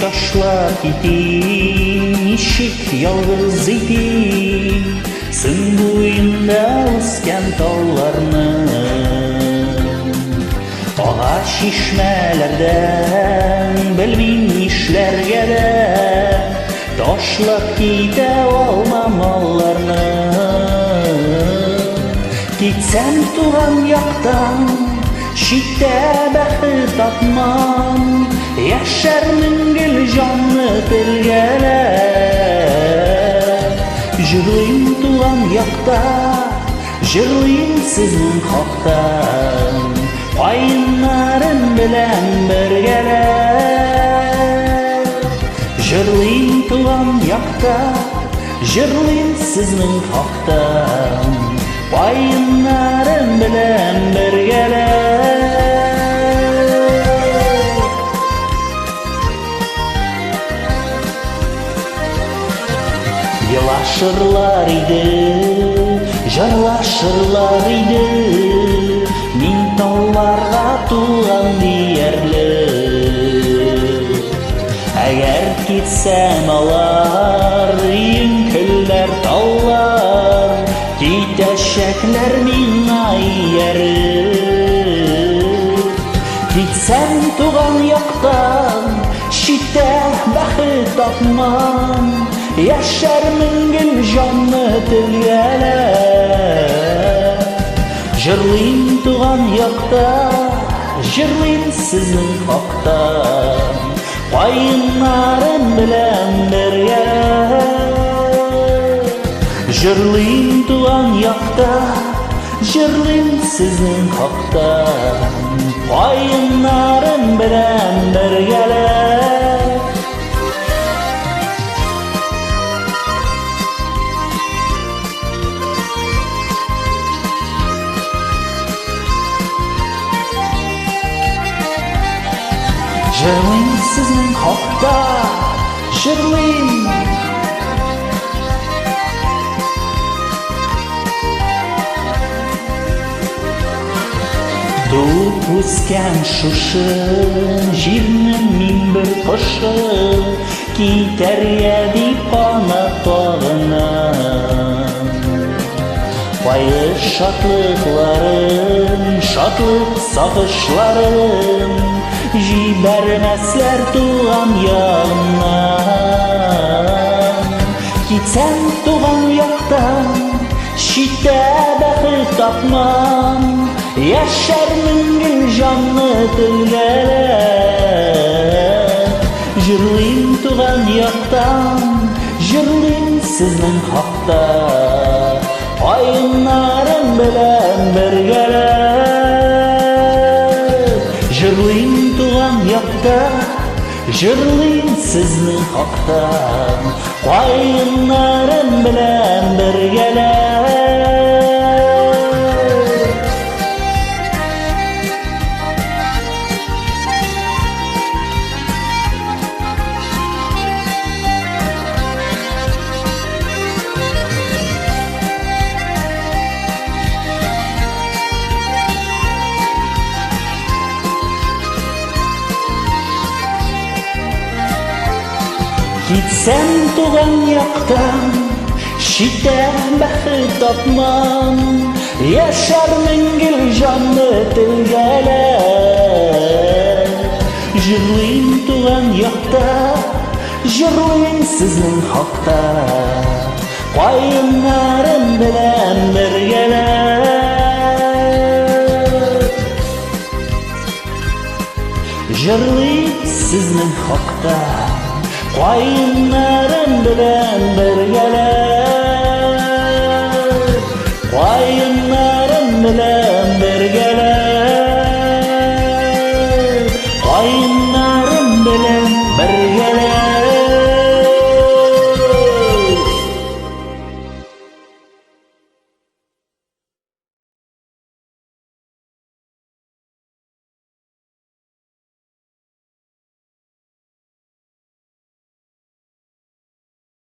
ташлап китим, ничек ялгыз итим Сөн буенда үскән тауларны. Ага чишмәләрдән белмим нишләргә дә, ташлап китә алмам аларны. Китсәм туган яктан, читтә бәхет тапмам, яшәрмен гел җанны телгәләп. Җырлыйм туган якта, җырлыйм сезнең хакта, каеннарым белән бергәләп. Җырлыйм туган якта, җырлыйм сезнең хакта, каеннарым белән бергәләп. Елашырлар иде, җырлашырлар иде, мин тауларга туган диярлек. Әгәр китсәм алар, өеңкелләр таулар, китәчәкләр миңа ияреп. Китсәм туган яктан, читтә бәхет тапмам, яшәрмен гел җанны телгәләп. Җырлыйм туган якта, җырлыйм сезнең хакта, каеннарым белән бергә. Җырлыйм туган якта, җырлыйм сезнең хакта, каеннарым белән бергәләп. Җырлыйм сезнең хакта, җырлыйм. Туып үскән шушы җирнең мин бер кошы, китәргә дип канат кагынам. Кайгы шатлыкларын, шатлык сагышларын җибәрмәсләр туган ягымнан. Китсәм туган яктан, читтә бәхет тапмам, яшәрмен гел җанны телгәләп. Җырлыйм туган яктан, җырлыйм сезнең хакта, каеннарым белән бергәләп. Җырлыйм туган якта, җырлыйм сезнең хакта, каеннарым белән бергәләп. Китсәм туган яктан, читтә бәхет тапмам, яшәрмен гел җанны телгәләп. Җырлыйм туган якта, җырлыйм сезнең хакта, каеннарым белән бергәләп. Җырлыйм сезнең хакта, каеннарым белән бергәләп.